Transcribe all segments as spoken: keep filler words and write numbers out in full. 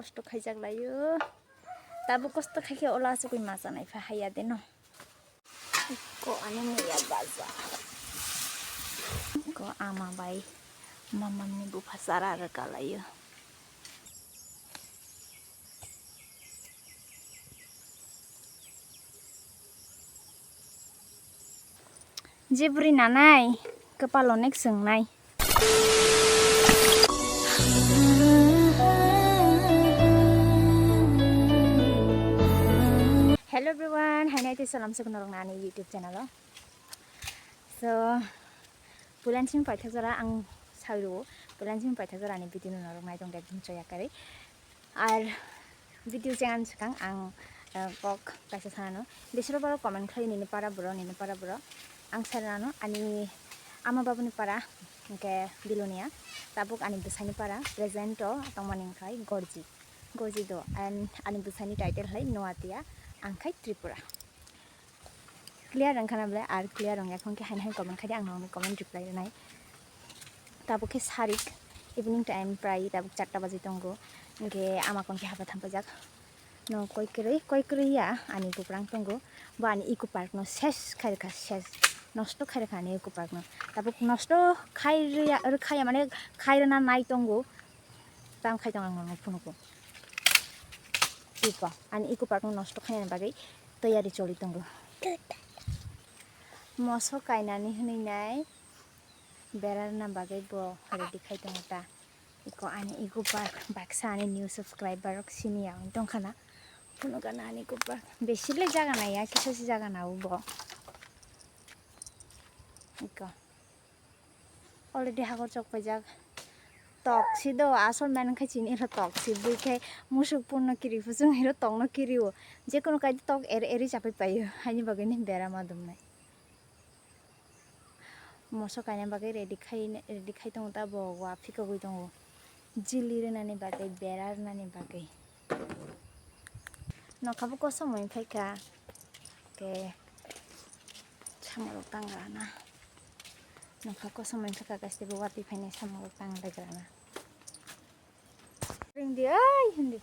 Kosto khaijak laio. Tabuk kosto khaikhe ola asugwi ma chanai pha haiya de no. Ko ani muya baja. Ko ama bai mamamni bupha chara rwka laio. Je bwrwi nanai, kwpalo nek chwngnai. Hello everyone, hainai tei salam sukno rok nani YouTube channel o. So, pulanching paithak jora ang sawi rwo, pulanching paithak jora ni video no norok nai tong de chaya kari. Ar video channel swkang ang, eh, kok kaisa sanano. Bisoro boro comment khlai nini para boro, nini para boro. Ang sanano ani ama babuni para, hwnkhe Bilonia. Tabuk ani bwsaini para, present o tongmani wngkhai Gorji. Gorji do, and ani bwsaini title hai Noatia, ang khai Tripura. Clear wngkha na ble? Ar clear wngya khon khe haino hai comment khai di, ang nokni comment reply rwnai. Tabuk khe sarik, evening time prai tabuk charta baji tongo. Hwnkhe ama kon khe haba thampaijak. No koi kwrwi, koi kwrwi ya ani buprang tongo. Bo ani eco park no ses khai rwkha, ses. Nosto khai rwkha ani eco park no. Tabuk nosto khai rwya, rwkha ya mane khai rwna nai tongo. Tam khai tong ang nono phunugo. Iko, ani eco park no nosto khainani bagwi toyari choli tongo. Moso kainani hwnwi nai berarna bagwi bo ready khai tongo ta. Iko ani eco park baksa ani new subscriber rok sini ya wng tongkha na. Phunugo na ani eco park. Besi le jaga naiya, kisa si jaga nao bo. Iko. Already hagor chok paijak. Tok si do, asol man khe chini ro tok si bui khe musuk punno kiri, puchung hiro tokno kiri o. Jekono kaide tok eri eri chapai paio. Haini bagwi ni bera ma dumnai. Moso kaina bagwi ready khai, ready khai tongo ta bo, wa phikogwi tongo. Jili rwnani bagwi, bera rwnani bagwi. Nokha bo kosom wng phaikha. Ke samorok tangrana. Nokha kosom wng phaikha, kaisa bo watwi phainai samorok tanglagrana. Ring di, ai, hindi.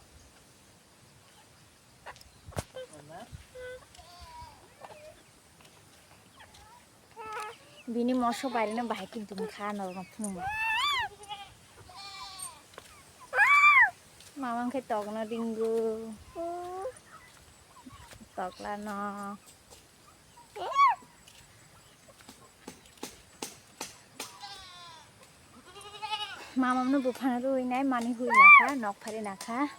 Bini moso baireno bahai khe dum kha norokno phunukma. Mama khe tokno ringo. Toklano. Mamamno buphano rwi nai mani hui nakha, nok phari nakha.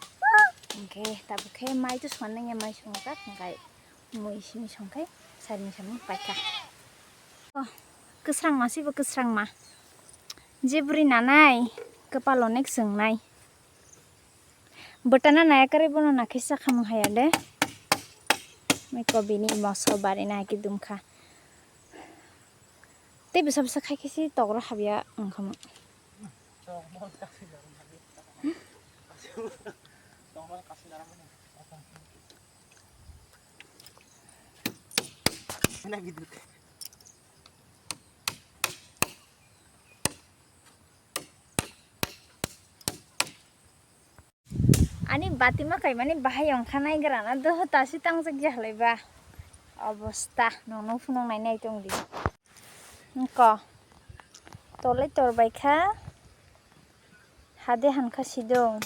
Hwnkhe tabuk khe mai to songna nangya, mai songkha, hwnkhe mui simi songkhe sarini samung paikha. Oh, kwsrangma sibo kwsrangma. Je bwrwi nanai, kwpalo nek chwngnai. Bwtana naya kwrwi bono nakhe sakhamung haya de. Mai ko bini moso bari naki dumkha. Tei bwsa bwsa khai khe si tokro habya wngkha mo. Ani bati ma kaimani bahai wngkha naigrana doho tasi tangjak ya halai ba. Obosta nokno phunuk nai nai tongdi. Wngko. Torlai torbai kha. Hade hankha sidung.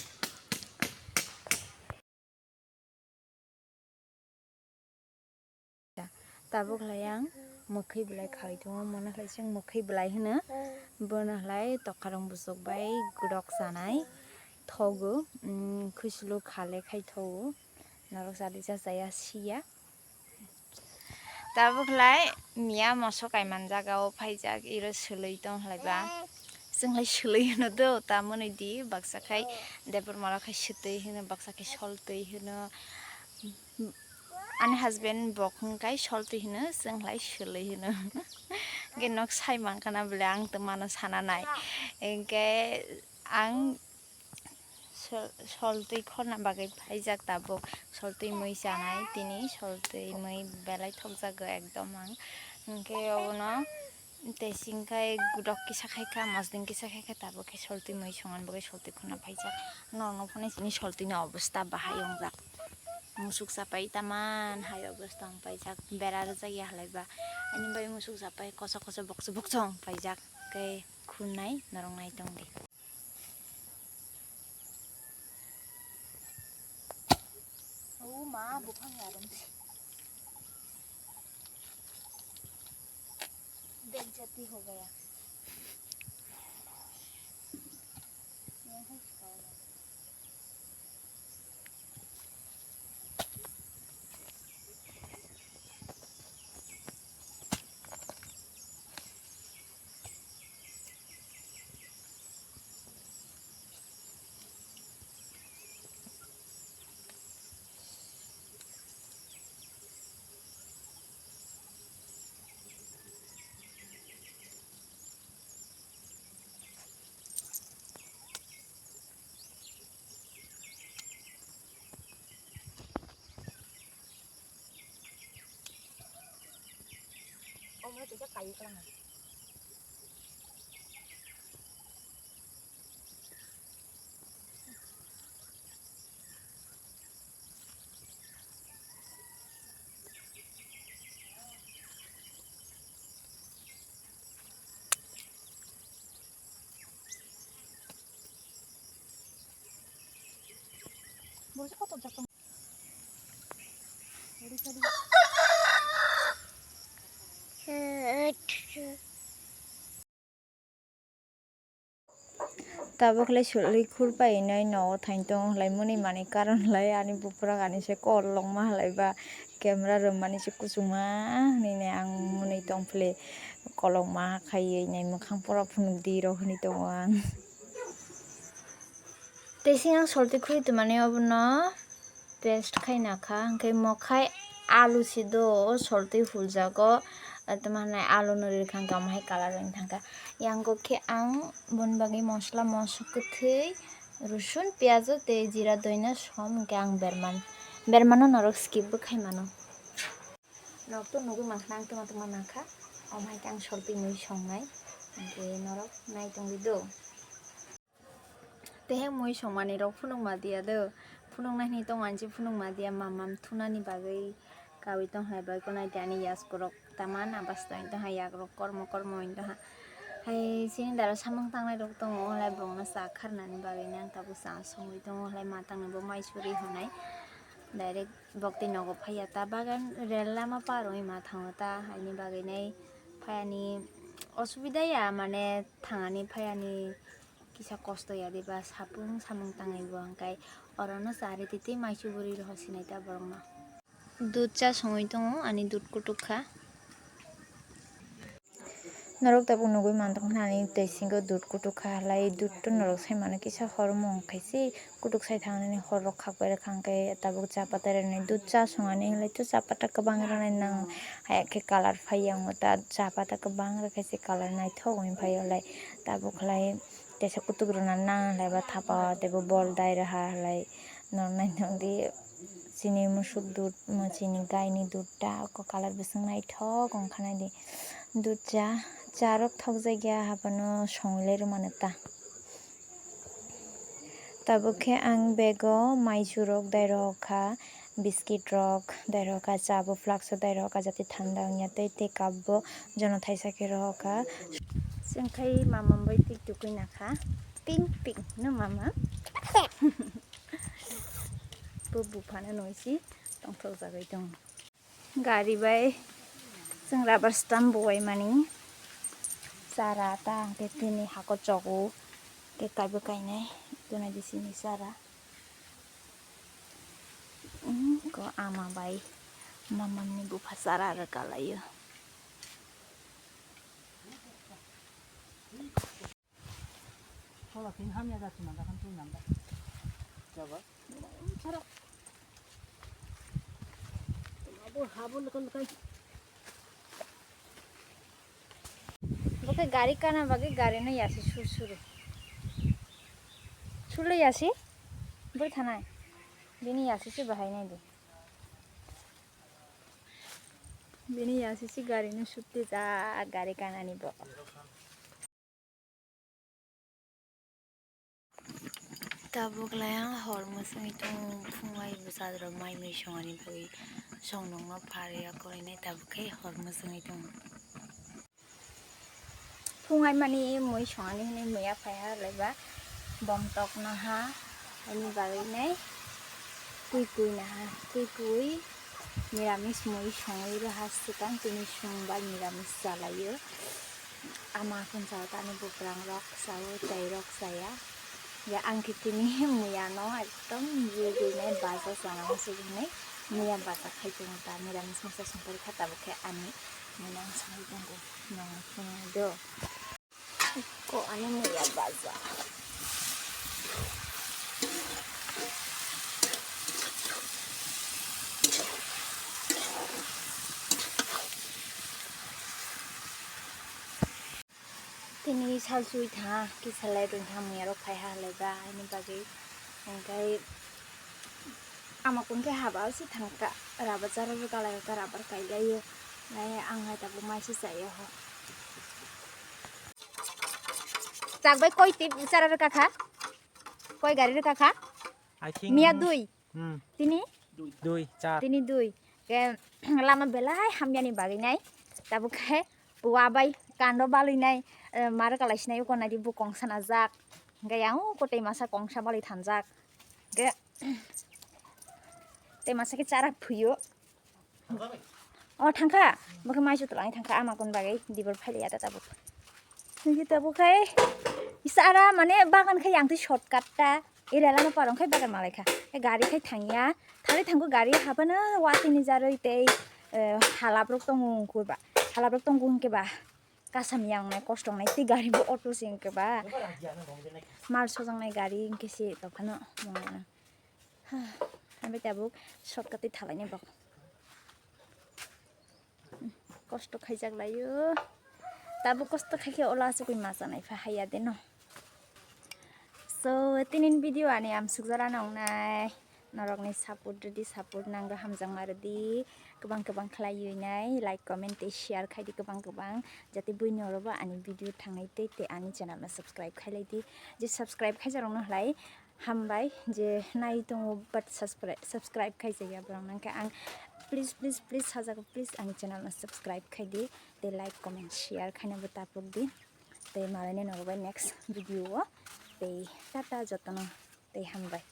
Tabuk lai ang mwkhwi bwlai khai tongo, mono khlai chwng mwkhwi bwlai hwno. Bono khlai tokarong bwswk bai gwdok chanai thogo, mm, khwislu khale khai thogo. Norok chadi cha chaya siya. Tabuk lai miya moso kaiman jaga o phaijak, iro swlwi tong khlai ba. Chwng lai swlwi hwno do, tamoni di baksa khai debor mala khai swtwi hwno, baksa khai soltwi hwno. Ani husband bok hwnkhai soltwi hwno, chwng lai swlwi hwno. Hwnkhe nok sai mankha na bwle ang tong mano sana nai. Hwnkhe ang sol-, soltwi khorna bagwi phaijak tabuk. Soltwi mui chanai tini, soltwi mui belai thokjago ekdom ang. Hwnkhe obono Tei singkhe gudok kisa khaikha, mosding kisa khaikha, tabuk khe soltwi mui songani bagwi soltwi khuna phaijak. Norokno phano chini soltwini obostha bahai wngjak. Musuk chapai taman hai obostha wng paijak. Bera rwjak ya halai ba. Ani bai musuk chapai koso koso bokso bokso wng paijak. Khe khunai norok nai tongdi. O ma, buphang yarwng se. Bejjati ho gaya. Tabuk lai sulwi khur pai nai nogo thain tongo lai mwnwi manwi karon lai ani buphurok ani se kolokma halai ba camera rwmani se kuchukma hinwi nai ang mwnwi tong phili kolokma khaiwi nai mwkhang pora phunukdi rok hinwi tongo ang. Tei se ang solti khurui tongmani obono. Paste khai nakha, hwnkhe mokhai alu si do, o soltwi huljago, tamo hwnai alu no ririkha, hwnkhe omo hai colour wng thangkha. Yango khe ang boni bagwi mosla, mosok kwthwi, rosun, piyajo tei jira doino som hwnkhe ang berman, bermano norok skip bo khai mano. Norok to nugwi mankha, ang tongma tongma mankha, omo hai khe ang soltwi mui songnai, hwnkhe norok nai tongwi do. Tei mui songmani rok phunukma diya do. Phunuknai hwnwi tongo ani se phunukma diya, mamam thunani bagwi kawi tong hai bai konai tei ani yasku rok tama na basta wng tong hai, yak rok kormo kormo wng tong hai. Hai chini dara samung tangnai rok tongo, lai borok no cha kharnani bagwi nang tabuk cha songwi tongo, lai ma tangni bo mai suri honai direct bok tei nogo phaiya ta bagan rel lama par wngwi ma thango ta, haini bagwi nai phaiani osubida ya mane thangani phaiani. Kisa kosto ya de ba, sapung samung tangwi bo hwnkhai orono chari twi twi mai chuburi rohor sinai ta borokno. Dud cha songwi tongo, ani dud kutuk kha. Norok tabuk nugwi mantok hwnani twi singo dud kutuk kha halai, dud to norok sai mano kisa hormung khaisi kutuk sai thangnani hor rok khak bai rwkha hwnkhe tabuk cha pata rwnai dud cha songani hinlai to cha pata kwbang rwnai nang, haya khe colour phai ya wngkha ta cha pata kwbang rwkha se colour naithok wngwi phai ya wlai tabuk khlai. Teisa kutuk rwna nang lai ba thapa o teibo bol dai rwha halai norok naithok di chini musuk dud mo chini gaini dud ta oko colour bwswk naithok wngkha naidi dud cha cha rok thokjak ya haphano songwi lai rwmano ta tabuk khe ang bego maichu rok dai rwkha. Biscuit rok dai rokha, cha bo flask o dai rokha, jate thanda wngya tei, tei cup bo jono thaisa khe rohorkha. Chwng khai mama bai tik tukui nakha, pink pink no mama. Bo buphano noisi tongthok jagwi tongo. Gari bai chwng rubber stamp buwai mani chara ta hwnkhe tini hako chogo khe kaibo kainai tuna di sini chara. Ko ama bai mamamni bupha chara rwkalaio. Bo khe gari kana bagwi gari no yasi sur suru. Sulo yasi? Bwthanai. Bini yasi se bahai nai di. Bini yasisi gari no sutti ja gari kanani bo. Tabuk lai ang hor mwswngwi tongo, phungai bwsajrok mai mui songani bagwi songnokno pharwi ya korinai, tabuk khe hor mwswngwi tongo. Phungai mani mui songani hwnwi muya phaiha laiba, bom tok naha, ani bagwi nai twi kui naha, twi kui niramis mui songwi rwha swkang, tini songbai niramis chalaio. Ama khun chao tani buprang rok chao, tei rok chaya. Ya ang khe tini muya no ekdom jugui nai baja chana muchung hinui muya baja khai tongo ta niramis masa songkori kha tabuk khe ani muya ang songwi tongo nong phungo do. Ko ani muya baja. Tini sal sui tha, kisa lai rwng tha, muya rok phai ha halai ba, ani bagwi. Hingkai ama kung khe haba se thang ka, rubber chara rwka lai ka, rubber kai lai o. Lai ang hai tabuk mai se chai o ho. Chak bai koi tip chara rwka kha? Koi gari rwka kha? I think Miya dui. Hmm. Tini? Dui, char. Tini dui. Ke lama belai hamyani bagwi nai. Tabuk khe wa bai kando balwi nai, eh, mar kalai sinai uko nai di bu kongsa na jak. Hingke yang uko tei masa kongsa balwi thanjak. Hingke tei masa khe chara phuyo. O thangkha, bokhe maisu twlangwi thangkha, ama kon bagwi dibor phailia ta tabuk. Hingke tabuk khai, isa ara mane bagan khai yang twi shortcut ta, area lama parong khai bagan malai kha. Khai gari khai thangya, thari thango gari habana watini jarwi tei, eh, halabrok tongo wngkhe ba, halabrok tongo wngkhe ba, kasam yang nai kosto nai tei gari bo auto se wngkhe ba, mal sojaknai gari wngkhe se tongphano. Hambai tabuk shortcut twi thalaini bok. Kosto khaijak laio. Tabuk kosto khaikhe ola asugwi macha nai pha haiya de no. So, tinin video ani amsukjala nongnai. Norokni support rwdi, support nangro hamjakma rwdi. Kwbang kwbang khlaiwi nai, like, comment tei share khaidi kwbang kwbang. Jate buini orobo ani video thangnai tei tei ani channel no subscribe khailai di. Je subscribe khaijarokno halai. Hambai je nai tongo but subscribe, subscribe khai jaya borok nangkhe ang please, please, please sajago, please ani channel no subscribe khai di tei like, comment, share khaina bo tapuk di tei malaini nogo bai next video o tei tata jotono tei hambai.